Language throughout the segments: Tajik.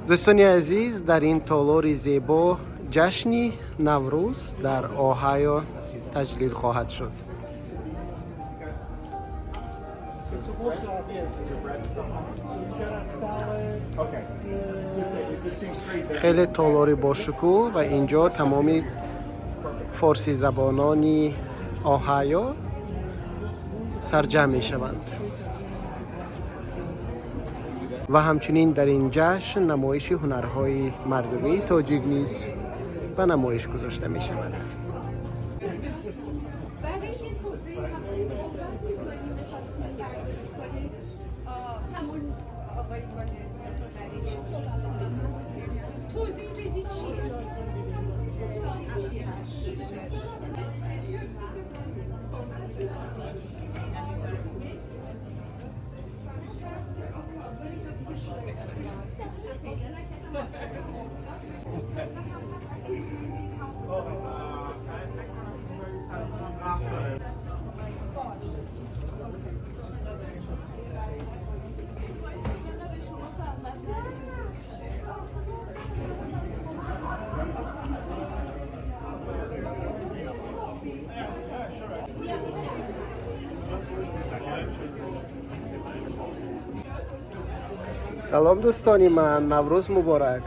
Дӯстони азиз, дар ин толори зебо ҷашни Наврӯз дар Оҳайо таҷлил хоҳад шуд. Хеле толори бошукӯҳ ва инҷо тамоми форсизабонони Оҳайо сарҷамъ мешаванд. Ва ҳамчунин дар ин ҷашн намоиши ҳунарҳои мардумии тоҷик низ ба намоиш гузошта мешавад. برای سفره هفت صحبت می‌کنیم، می‌خواد کنیم. همون آقای مال هنری توضیح بدی چیه؟ چیه؟ Салом, дӯстони ман, Наврӯз муборак!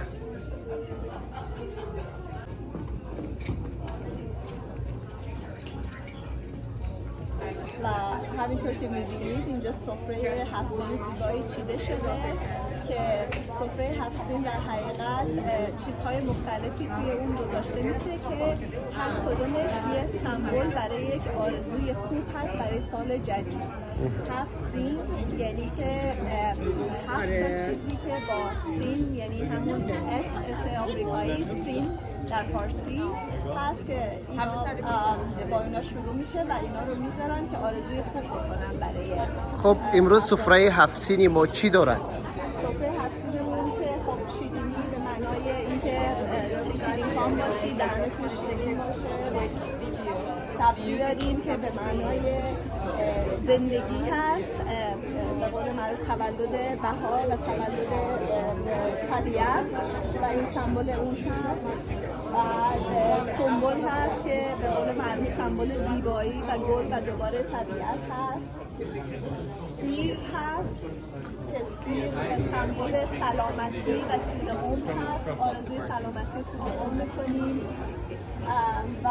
و همینطور که میبینید اینجا سفره هفت سین زیبایی چیده شده که سفره هفت سین در حقیقت چیزهای مختلفی توی اون گذاشته میشه که هر کدومش یه سمبل برای یک آرزوی خوب هست برای سال جدید. هفت سین یعنی که هفت تا چیزی که با سین، یعنی همون S S آمریکایی، سین در فارسی هست که اینا با اینا شروع میشه و اینا رو میذارن که آرزوی خوب بکنن برای خب، امروز سفره ҳафт сини мо чӣ дорад? سفره هفت سینمون که خب شیرینی به معنای اینکه شیرین کام باشی، دهنتون شیرین باشه. سبزی داریم که به معنای زندگی هست، به قول معروف تولد بهار و تولد طبیعت و این سمبل اون هست. بعد سنبل هست که به قول معروف سمبل زیبایی و گل و دوباره طبیعت هست. سیر هست که سیر سمبل سلامتی و طول عمر هست، آرزوی سلامتی و طول عمر میکنیم. و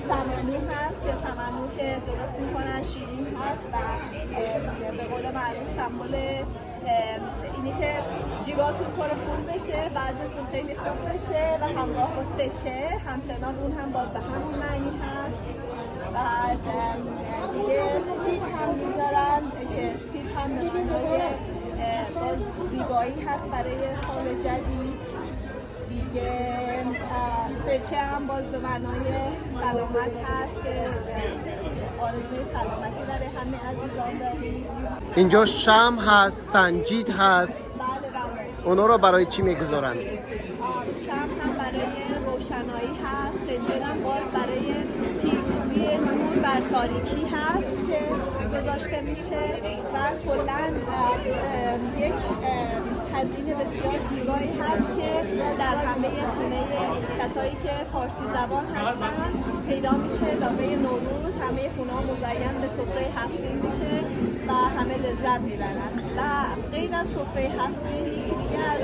سمنو هست که سمنو که درست میکنن شیرین هست و به قول معروف سمبل اینی که جیباتون پر پول بشه، وضعتون خیلی خوب بشه و همراه با سکه همچنان اون هم باز به همون معنی هست. بعد دیگه سیب هم میذارن که سیب هم به معنای باز زیبایی هست برای سال جدید. دیگه سرکه هم باز به معنای سلامت هست که آرزوی سلامتی برای همه عزیزان داریم. Инҷо шамъ ҳаст, санҷид ҳаст. بله. Онҳоро барои чӣ мегузоранд? شمع هم برای روشنایی هست، سنجد هم باز برای پیروزی نور بر تاریکی هست که گذاشته میشه و کلا یک تزیین بسیار زیبایی هست که در همه خونه کسایی که فارسی زبان هستن پیدا میشه. لابه نوروز همه خونه ها مزین به سفره هفت سین میشه و همه لذت میبرن. و غیر از سفره هفت سین، یکی دیگه از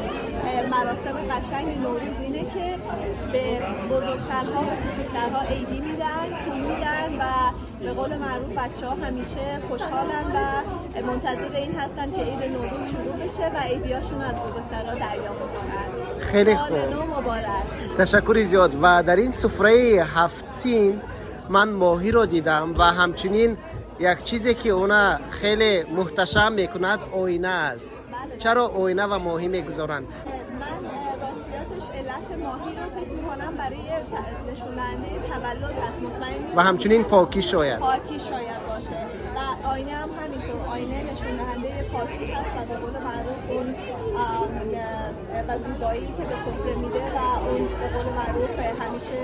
مراسم قشنگ نوروز اینه که به بزرگترها و کوچکترها عیدی میدن، پول میدن و به قول معروف بچه ها همیشه خوشحالن و منتظر این هستن که عید نوروز شروع بشه و عیدیاشون از بزرگترها دریافت کنن. خیلی سال خوب. نو مبارک. Ташаккури зиёд. Ва дар ин суфраи ҳафт син ман моҳиро дидам ва ҳамчунин як чизе ки она хеле муҳташам мекунад, оина аст. Чаро оина ва моҳӣ мегузоранд? من راستیاتش علت ماهی رو فکر میکنم برای نشون دهنده تولد هست، مطمئن نیستم. Ва ҳамчунин покӣ шояд. پاکی شاید باشه و آینه هم همینطور، آینه نشون دهنده پاکی هست و به قول معروف اون و زیبایی که به سفره میده و اون به قول معروف همیشه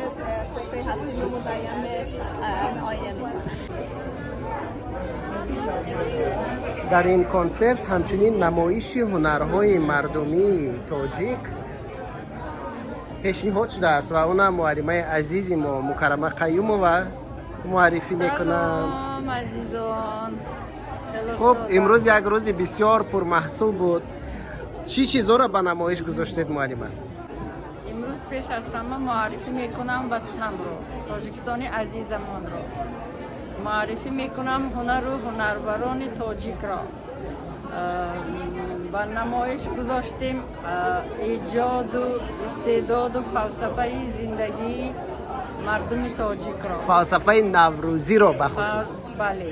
سفره هفت سین رو مزین به آینه میکنن. Дар ин консерт ҳамчунин намоиши ҳунарҳои мардумии тоҷик пешниҳод шудааст ва онам муаллимаи азизи мо Мукаррама Қаюмова муаррифӣ мекунанд. Салом, азизон. Хуб, имрӯз як рӯзи бисёр пурмаҳсул буд. Чӣ чизҳоро ба намоиш гузоштед, муаллима? Имрӯз пеш аз ҳама муаррифӣ мекунам ватанамро, Тоҷикистони азизамонро. Муаррифӣ мекунам ҳунару ҳунарварони тоҷикро. Ба намоиш гузоштем эҷоду истеъдоду фалсафаи зиндагии мардуми тоҷикро. Фалсафаи наврӯзиро бахусус. Бале,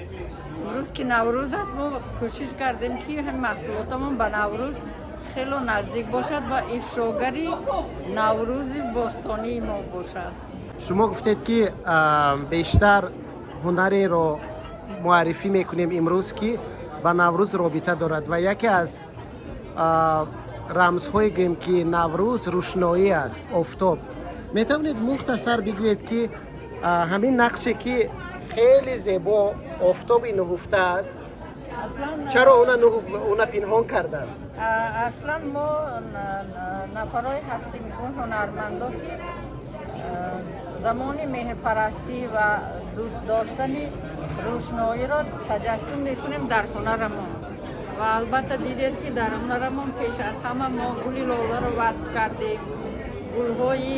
имрӯз ки Наврӯз аст, мо кӯшиш кардем, ки ҳамин маҳсулотамон ба Наврӯз хело наздик бошад ва ифшогари Наврӯзи бостонии мо бошад. Шумо гуфтед, ки бештар ҳунареро муаррифӣ мекунем имрӯз, ки ба Наврӯз робита дорад, ва яке аз рамзҳое гӯем, ки Наврӯз рӯшноӣ аст, офтоб. Метавонед мухтасар бигӯед, ки ҳамин нақше, ки хеле зебо офтоби нуҳуфта аст, чаро она пинҳон карданд? Аслан мо нафарое ҳастем, ҳунармандо, ки замони меҳрпарастӣ ва дӯст доштани рӯшноиро таҷассум мекунем дар ҳунарамон. Ва албатта дидед, ки дар ҳунарамон пеш аз ҳама мо гули лоларо васф кардем, гулҳои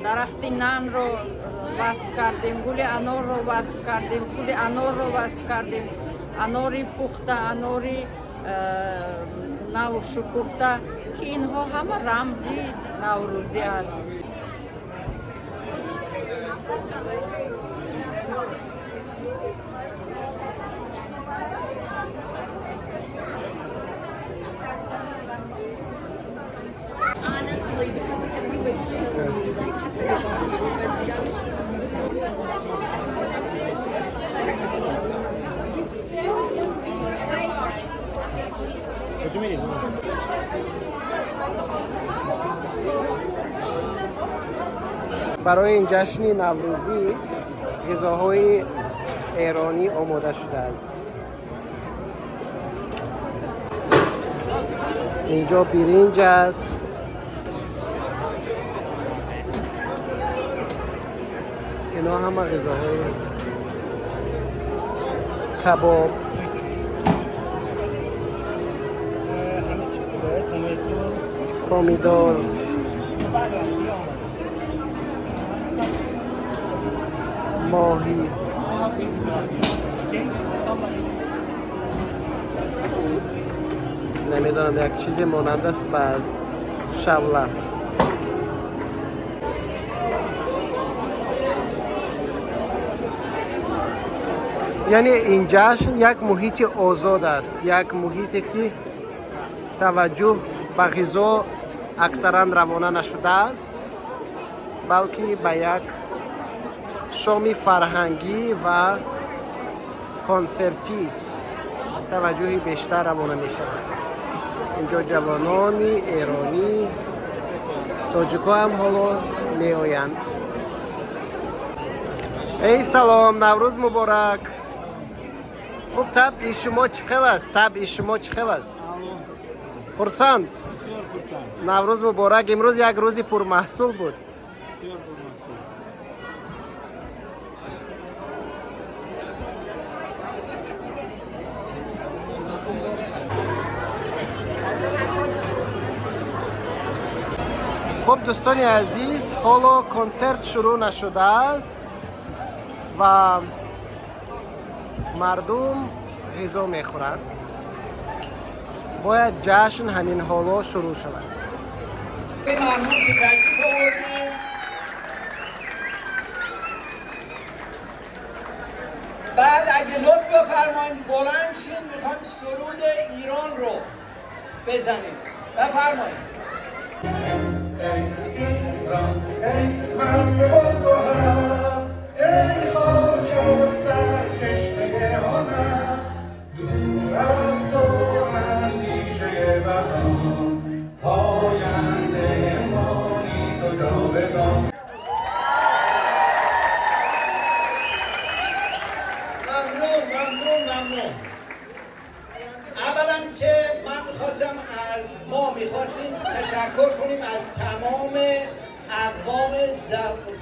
дарахти нанро васф кардем, гули анорро васф кардем, худи анорро васф кардем, анори пухта, анори навшукуфта, ки инҳо ҳама рамзи наврӯзӣ аст. Honestly, because everybody's telling me like happy She was with me. Барои ин ҷашни наврӯзӣ ғизоҳои эронӣ омода шудааст. Инҷо биринҷ аст, ино ҳама ғизоҳои кабоб, помидор, моҳӣ. Намедонам, як чизе монанд аст ба шавла. Яъне ин ҷашн як муҳити озод аст, як муҳите, ки таваҷҷӯҳ ба ғизо аксаран равона нашудааст, балки ба як шоми фарҳангӣ ва консертӣ таваҷҷӯҳи бештар равона мешавад. Инҷо ҷавонони эронӣ, тоҷикҳо ҳам ҳоло меоянд. Эй, салом, Наврӯз муборак! Хуб, табъи шумо чӣ хел аст? Табъи шумо чӣ хел аст? Хурсанд? Наврӯз муборак! Имрӯз як рӯзи пурмаҳсул буд. Хуб, дӯстони азиз, ҳоло консерт шурӯъ нашудааст ва мардум ғизо мехӯранд. Бояд ҷашн ҳамин ҳоло шурӯъ шавад. ممنون که تشریف آوردیم. بعد اگه لطف بفرمایید بلند شین، میخوان سرود ایران رو بزنیم. بفرمایید. ای ایران، ای مرز پرگهر، ای خاک سرچشمه هنر، دور از تو اندیشه بهار، پاینده مانی تو جاودان. ممنون، ممنون. ما میخواستیم تشکر کنیم از تمام اقوام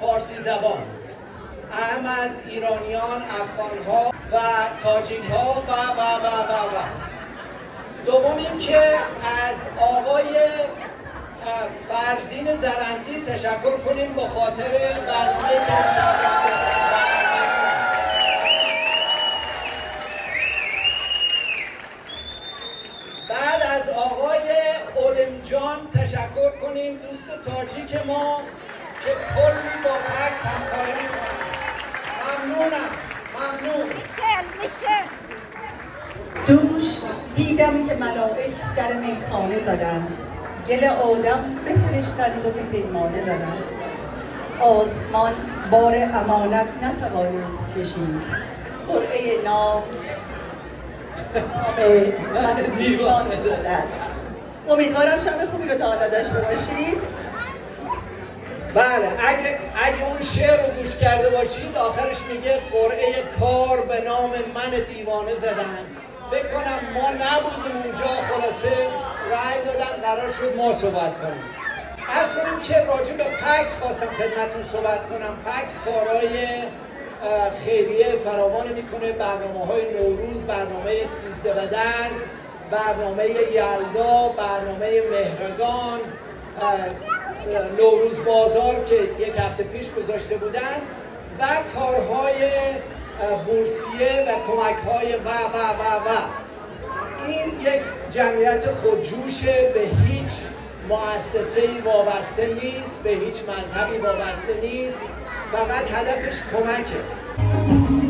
فارسی زبان، اعم از ایرانیان، افغانها و تاجیک ها و و و و و. دوم این که از آقای فرزین زرندی تشکر کنیم به خاطر برنامه که امشب. بعد از آقای اولمجان تشکر کنیم، دوست تاجیک ما که کلی با پکس همکاری میکنه. ممنونم، ممنون. میشل، میشل. دوش دیدم که ملائک در میخانه زدند، گل آدم بسرشتند و به پیمانه زدند. آسمان بار امانت نتوانست کشید، قرعه نام نام من دیوانه زدند. امیدوارم شب خوبی رو تا حالا داشته باشید. بله، اگه اون شعر رو گوش کرده باشید، آخرش میگه قرعه کار به نام من دیوانه زدن. فکر کنم ما نبودیم اونجا. خلاصه رأی دادن، قرار شد ما صحبت کنیم. عرض کنیم که راجع به پکس خواستم خدمتتون صحبت کنم. پکس کارهای خیریه فراوانی میکنه، برنامه های نوروز، برنامه 13 بدر، برنامه یلدا، برنامه مهرگان، نوروز بازار که یک هفته پیش گذاشته بودن و کارهای بورسیه و کمک های و و و و. این یک جمعیت خودجوشه، به هیچ مؤسسه‌ای وابسته نیست، به هیچ مذهبی وابسته نیست، فقط هدفش کمکه.